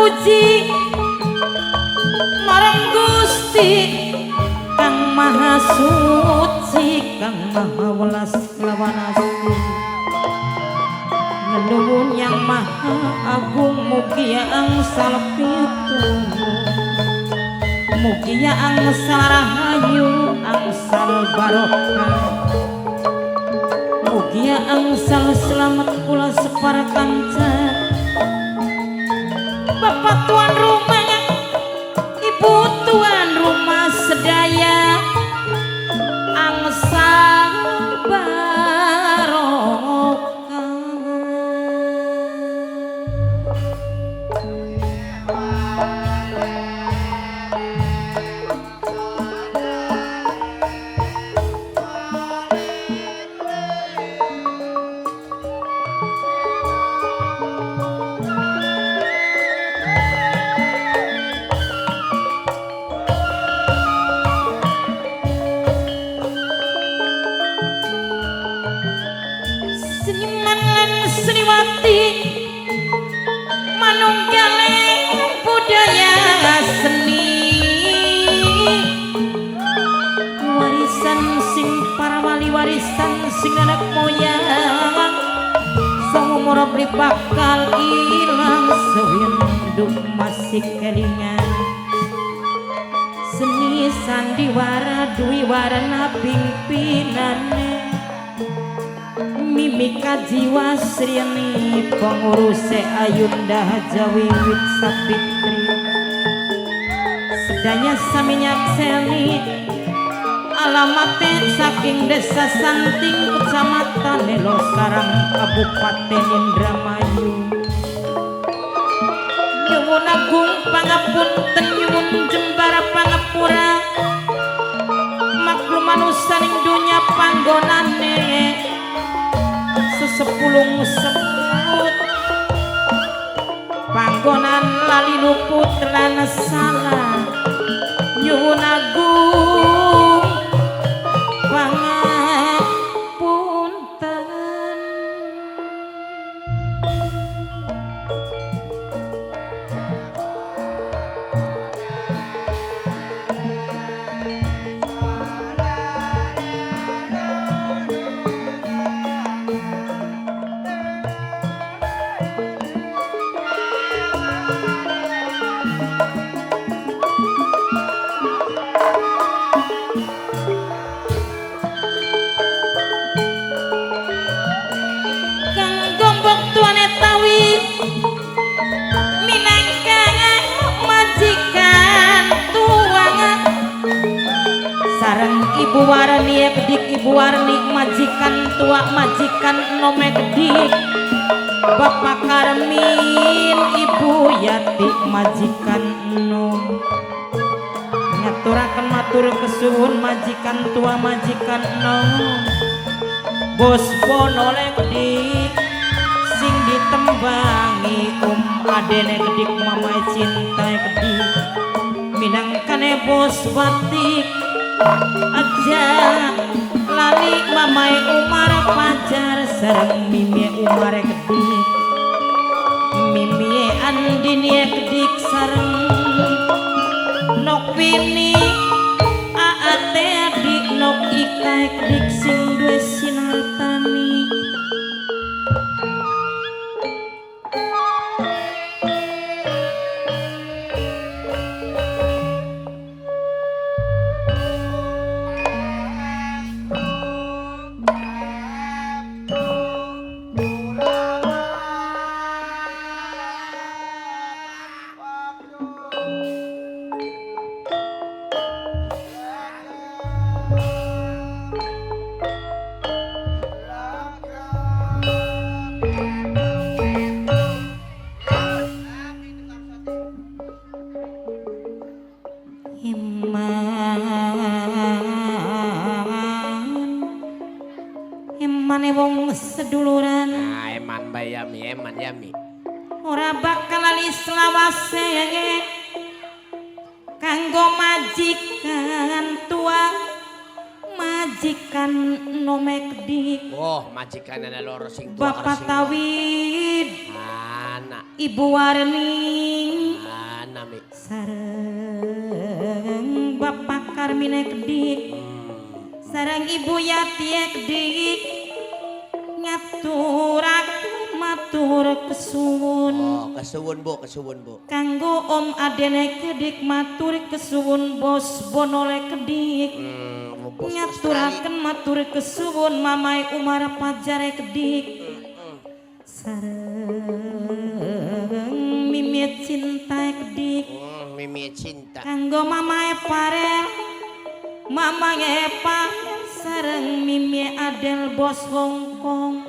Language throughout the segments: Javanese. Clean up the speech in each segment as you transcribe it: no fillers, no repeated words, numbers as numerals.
puji marang Gusti kang maha suci kang maha welas kelawan asih. Leluhur yang maha agung mugia angsal pitulung, mugia angsal rahayu angsal barokah, mugia angsal selamat kula separa kanca. Bapak tuan rumah, ibu tuan rumah sedaya angsal barokah. Seniman lan seniwati manunggaling budaya seni, warisan sing para wali, warisan sing nenek moyang, saumur beli bakal ilang sewindu masih kelingan. Seni sandiwara dwi warna pimpinane Mimika Jiwa Srini, penguruse Ayunda Jawiwit Sapitri. Sedaya sami nyakseni alamate saking desa Santing, kecamatan Losarang, Kabupaten Indramayu. Nyuwun agung pangapunten, nyuwun jembara pangapura, maklum manusaning dunya panggonane sesepulung seput, panggonan lali luput lan salah. Nyuwun agung pangapunten. Kang Gombok tuane tawi minangka majikan tuang sareng Ibu Warni kedik, Ibu Warni majikan tua, majikan nome kedik, Bapak Karmin, Ibu Yati majikan enom. Ngaturaken matur kesuwun majikan tua majikan enom, Bos Bono kedik sing ditembangi adene kedik, mamae cinta kedik, minangkane bos batik aja lali mamae Umar Pajar sareng mimi Umar kedik, mimi Andini kedik sareng nok Wini aate adik nok Ika kedik sing duwe sinar tani. Eman emane wong seduluran. Nah, eman bae yami, eman yami. Ora bakal lali selawase kanggo majikan tua majikan nomek dik. Oh, majikan ana loro sing tua karo Bapak sing Tawid. Ah, Anak. Ibu Warni. Ana mi. Sareng Bapak Karmine Kedik. Sareng Ibu Yati Kedik. Ngaturaken matur kesuwun. Oh, kesuwun Bu, kesuwun Bu. Kanggo Om Adene Kedik matur kesuwun, Bos Bonole Kedik. Bos ngaturaken matur kesuwun Mamai Umar Pajare Kedik. Sareng Mimi Cinta Kedik. Mimi Cinta. Kanggo Mamae Parel, Mamae Parel sareng Mimi Adel Bos Hongkong.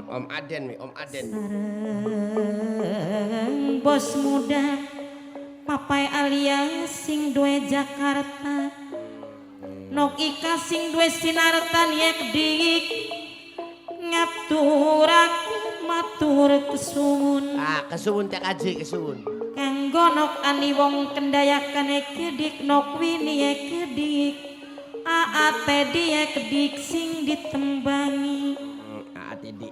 Om Aden mi, Om Aden. Sareng Bos Muda Papai Alia sing duwe Jakarta. Nok Ika sing duwe Sinartan yek dik. Ngaturaken matur kesuwun. Ah, kesuwun tak aji kesuwun. Kanggo nok ani wong kendayakane kedik, nok wini kedik, Aa Tedi kedik sing ditembangi. Aa Tedi.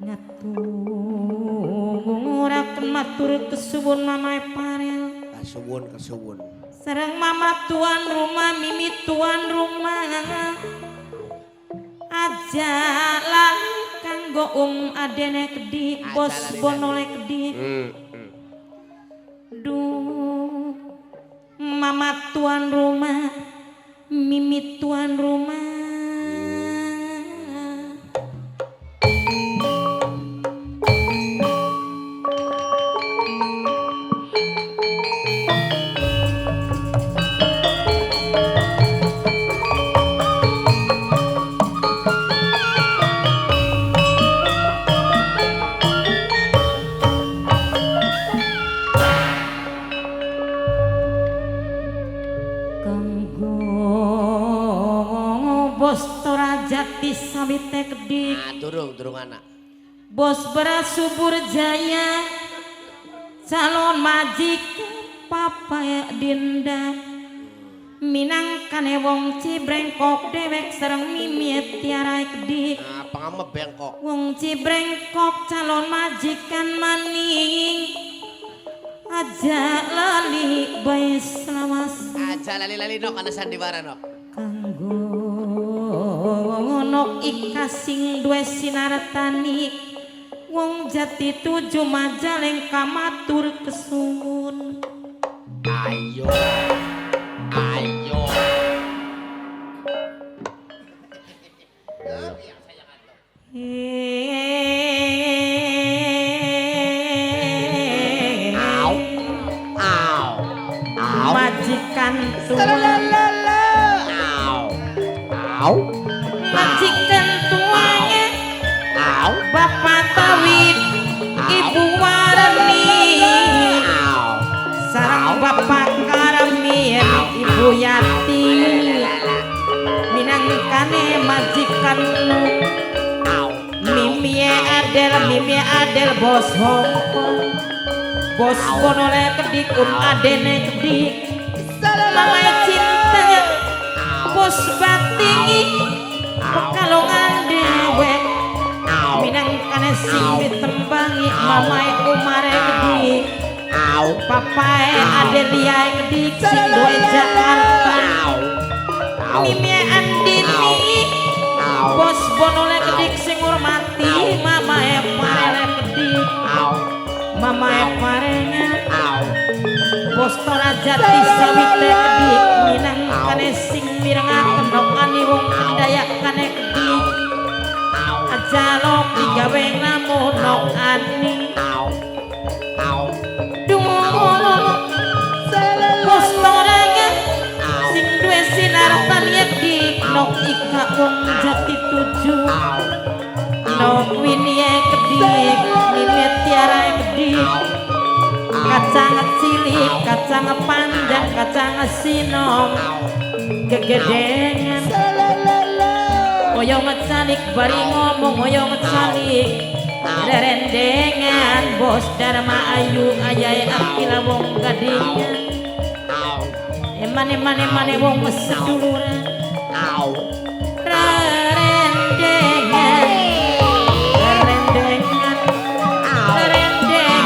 Ngaturaken matur kesuwun Mamae Parel. Kesuwun, kesuwun. Sareng Mama tuan rumah, Mimi tuan rumah. Aja lali kanggo Om Adene Kedik, Bos Bonole Kedik. Duh, Mama tuan rumah, Mimi tuan rumah. Bos Torajati sawite Kedik. Ah, durung, durung anak. Bos Beras Subur Jaya calon majik Papa Dinda. Minangkane wong Cibrengkok dewek sareng Mimi Tiara Kedik. Ah, pangame bengkok. Wong Cibrengkok calon majikan maning. Aja lali bae selawas. Aja lali-lali nok ana sandiwara nok. Kanggo nok Ika sing duwe Sinartani wong Jati tujuh Majalengka matur kesuwun. Ayo. Ayo. Au. Au. Au. Majikan tua. Au. Au. Majikan tuanya. Au. Bapak Tawid, Ibu Warni. Au. Sareng Bapak Karamin, Ibu Yati. Minangkane majikan Au. Mimi Adel, Mimi Adel Bos Hongkong. Bos Bonole Kedik, Om Adene Kedik. Mama Cinta, Bos Batingi, Pekalongan dewek. Minangkane sing ditembangi Mamae Umare Kedik. Au. Papae Adelia Kedik sing duwe Jakarta. Au. Au. Mimi Andini, Au. Bos Bonole Kedik sing ngurmati Mamae Parele Kedik. Au. Mamae Parele. Au. Bos Torajati sawite Kedik. Minangkane sing mirengaken nok ani wong kendayakane Kedik. Au. Aja lok digawe nglamun nok ani. Au. Au. Duh, Bos Toraja sing duwe Sinartan Kedik, nok Ika wong Jati tujuh. Au. Nok Winie Kedik, Mimi Tiara Kedik. Kacang cilik, kacang panjang, kacang sinom, gegedengan. Oyong calik bari ngomong oyong calik. Rerendengan Bos Dharma Ayu ayai Akila wong gadingan. Au. Emane mane mane wong seduluran. Au. Rerendengan, rerendengan, rerendengan.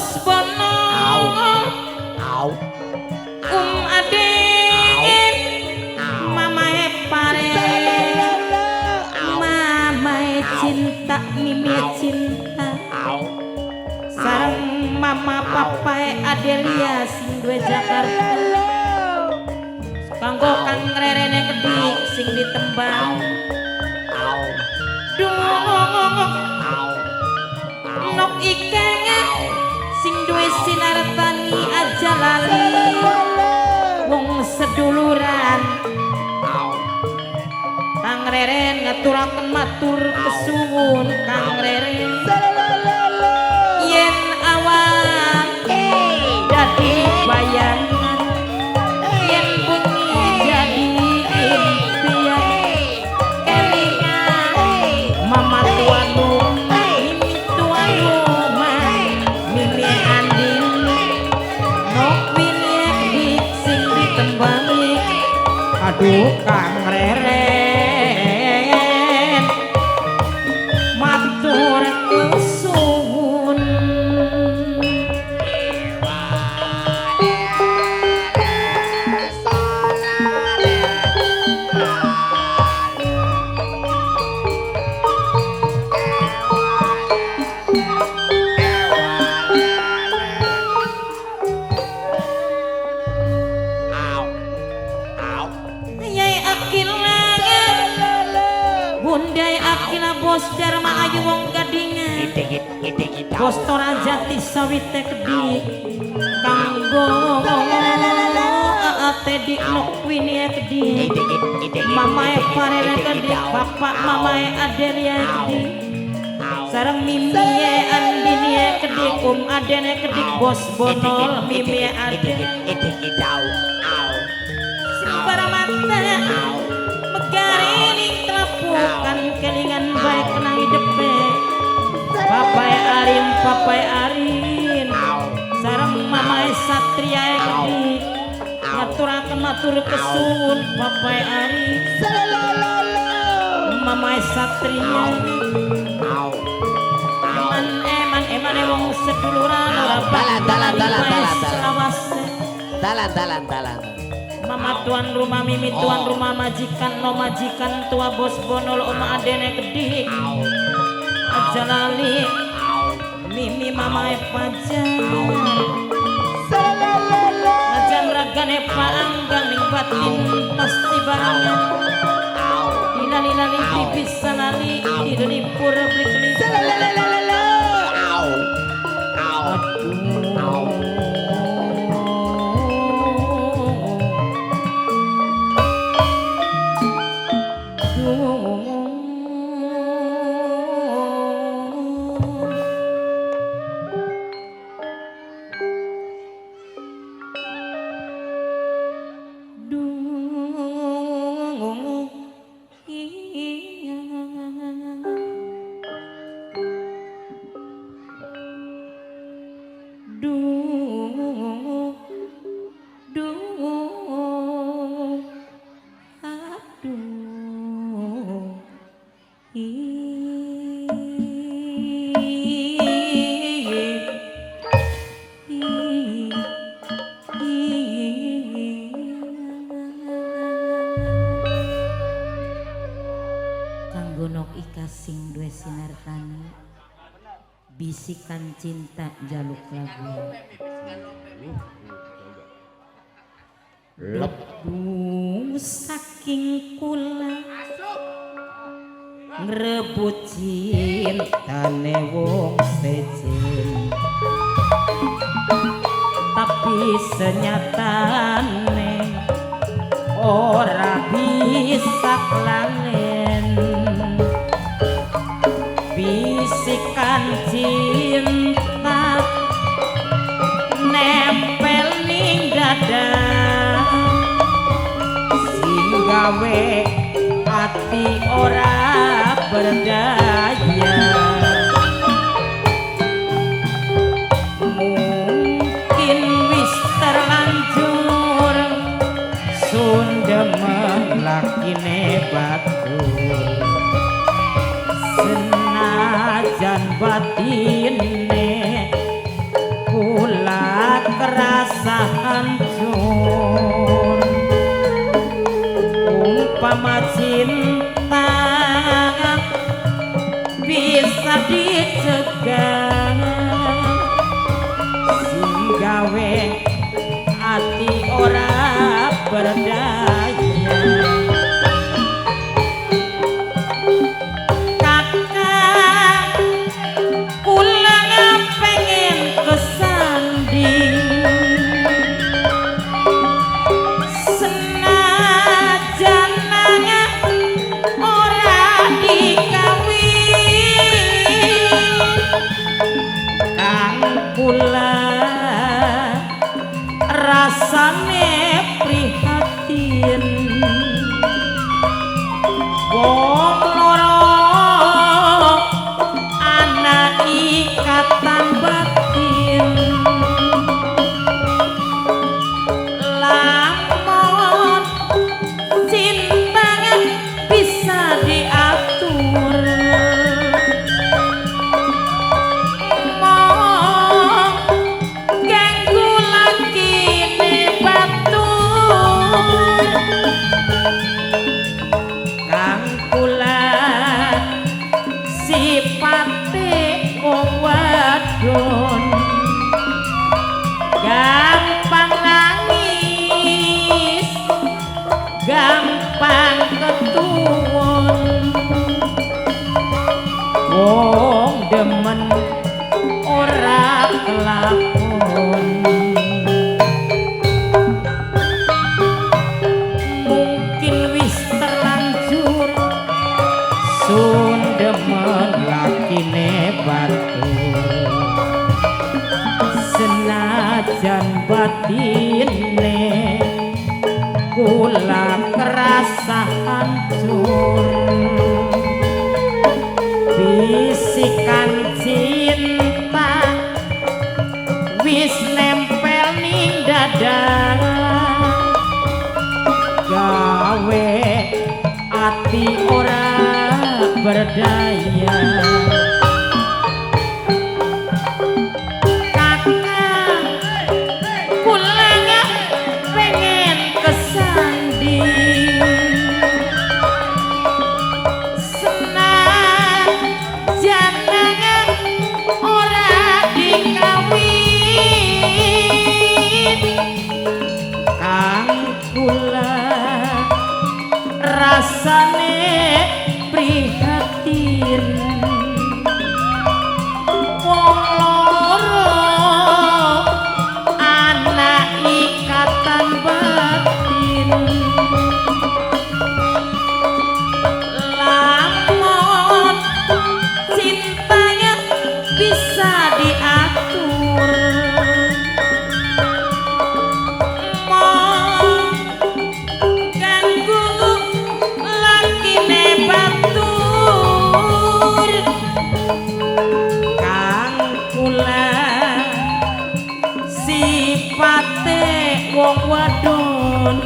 Bos Bono, Au. Aden, Mamae Pare, Mamae Cinta, Mimi Cinta, Au. Sareng Mama Papae Adelia sing duwe Jakarta. Kanggo Kang Rerene kedik sing ditembang. Au. Duh, Au. Nok Ikenge sing duwe Sinar Tani aja lali wong seduluran. Au. Kang Reren ngaturaken matur kesuwun Kang Reren yen awan dadi bayangan, yen bengi jadi impian, kelingan mama tuan rumah, Mimi tuan rumah, Mimi Andini, Nok Winnie dik sing ditembangi. Aduh, Kang Reren matur kesuwun. Au. Au. Yai Akila, Bundai Akila, Bos Dharma Ayu wong Gadingan, Bos Toraja Sawite kedik kanggo Tedi Nok Winnie kedik, Mamae Farela kedik, Bapak Mamae Adelia kedik, sareng Mimi Andini kedik, Om Adene kedik, Bos Bonol, Mimi Aden Sembara mata megarining telapukan kelingan baik kenang hidepe Papai Arin, Papai Arin, sareng Mamae Satria kedik ngaturaken matur kesuwun Papai Arin, Mamae Satria. Eman eman eman wong seduluran ora Dalan, dalan, dalan, dalan, dalan. Selawase. Dalan, dalan, dalan. Mama tuan rumah, Mimi tuan rumah, majikan no majikan tua, Bos Bonol, Oma Adene kedik aja lali Mimi Mamae Pajar najan ragane paanggang ning batin pasti barengan dilali-lali bisa lali dilipur beli. Au. Au. Aduh. Duh, iya. Duh, duh, aduh, i, i, Kanggo Nok Ika sing duwe Sinar Tani, bisikan cinta jaluk lagu. Lep. Lebu saking kula ngrebut cintane wong sejen, tapi senyatane ora bisa klalen. Bisikan cinta nempel ning dada sing gawe ati ora berdaya. Mungkin wis terlanjur sundemen lakine batur, senajan batine. Umpama cinta bisa dicegah, sing gawe ati ora berdaya. Kakak kula pengen kesanding, senajan ora dikawin. Kang kula rasane prihatin, wong loro ana ikatan batin. Lamun cinta bisa diatur, mong ganggu lakine batur. Kang kula sipate wong wadon, gampang nangis, gampang ketuwon. Wong demen ora kelakon, mungkin wis terlanjur sun demen lakine batur. Senajan batine kula kerasa hancur, bisikan cinta wis nempel ning dada, gawe ati ora berdaya. Kakak kula pengen kesanding, senajan ora dikawin. Kang kula rasane prihatin, wong loro ana ikatan batin. Lamun cintanya bisa diatur, mong ganggu lakine batur. Kang kula sipate wong wadon,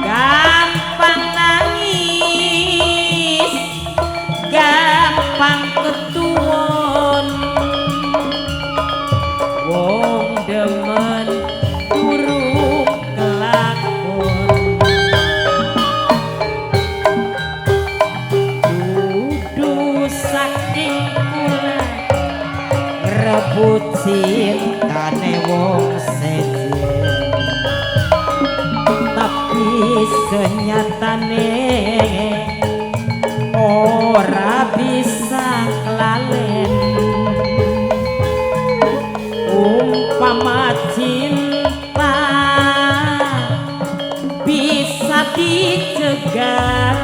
gampang nangis, gampang ketuwon. Wong demen durung kelakon, dudu saking kula ngrebut cintane wong sejen, tapi senyatane ora bisa kelalen. Umpama cinta bisa dicegah,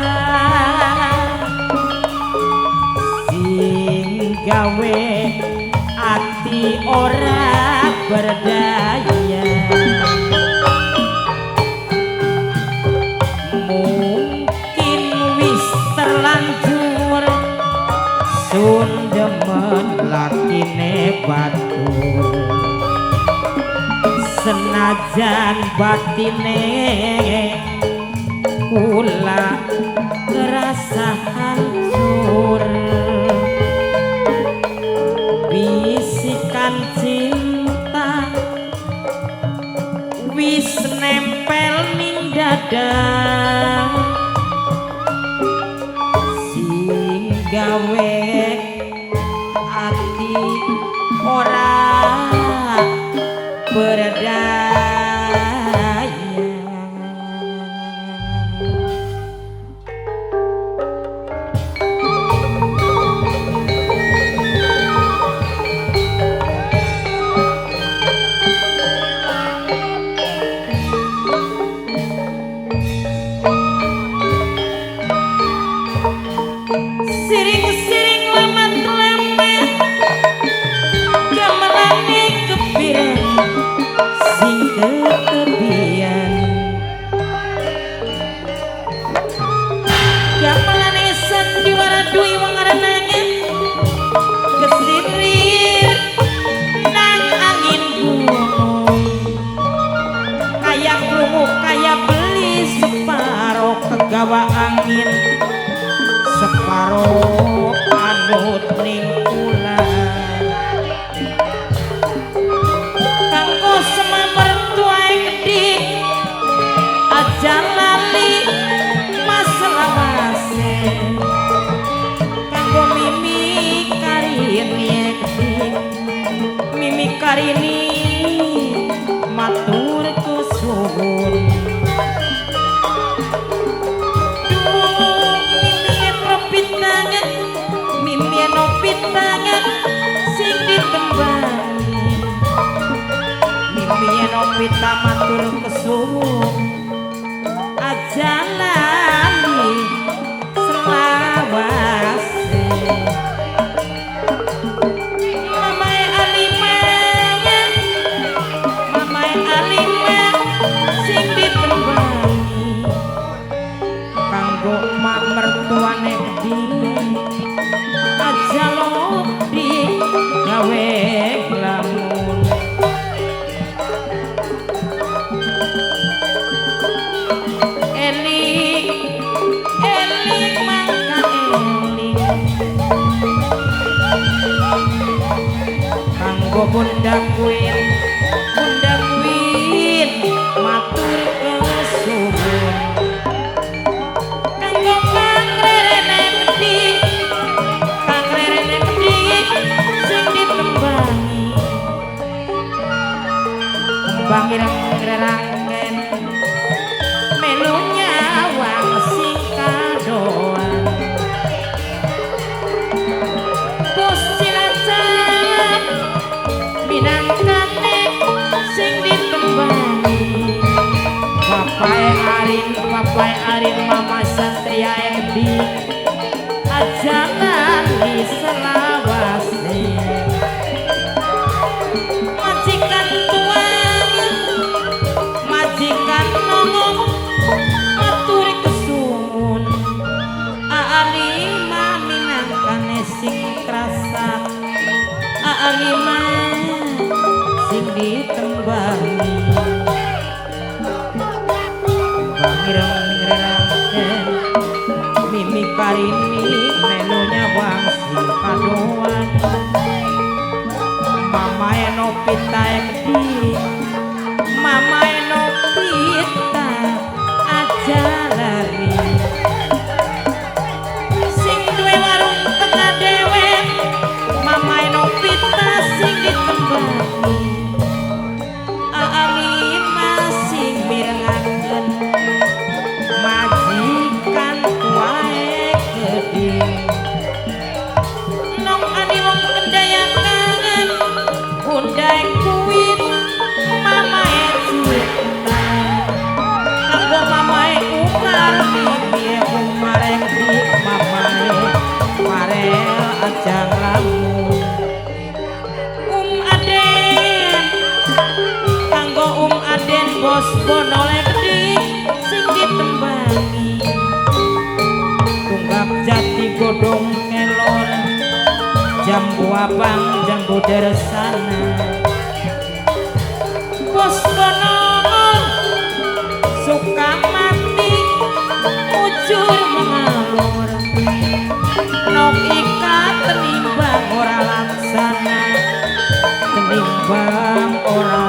sing gawe ati ora berdaya. Mungkin wis terlanjur sun demen lakine batur, senajan batine kula kerasa hancur. Bisikan cinta wis nempel ning dada. nada sing gawe ati ora berdaya. Siring-siring lemat-lemat gamelane kepireng sing ketebian, gamelane sandiwara duwi wong arenangen kesirir nang angin gunung, kaya krungu kaya beli separo kegawa angin separo anut ning kula. Kanggo semamertuae gedhi aja lali maselawase, kanggo Mimi Karini gedhi, Mimi Karini matur kesuwun. Mimi Novita sing ditembangi, Mimi Novita matur kesuwun aja lali selawase. Mamae Alima, Mamae Alima sing ditembangi, kanggo mak mertuane gedhi aja lodi gawe lamun. Eling eling mangka eling kanggo Bunda Queen, Bunda Queen matur kesuwun. Kanggo Kang Rerene gedhi, Kang Rerene gedhi sing ditembangi, kembang ireng rerangken melu nyawang sing kadoan. Bos Cilacap minangkane sing ditembangi, Bapae Arin, Bapae Arin Mama Satria gedhi aja lali selawase. Majikan tuang, majikan nongong matur kesuwun, Alima minangkane sing krasa, Alima sing ditembangi. Bangireng ngrerangken Mimi Karini melu nyawang sing kadoan. Mamae Novita gedhi, Mamae Novita aja lari sing duwe warung tengah dhewe, Mamae Novita sing ditembangi, Alima sing mirengaken majikan tuae gedhi. Nong ani wong kendayakan Bunda Queen Mamae Cinta, kanggo Mamae Umar, Mimi Umar gedhi, Mamae Farel aja nglamun. Aden kanggo Aden bos Bonole gedhi sing ditembangi, tunggak jati godhong kelor jambu abang jambu dersana. Bos Bonol suka mati ujur mengalor, nok ika tenimbang ora laksana, tenimbang ora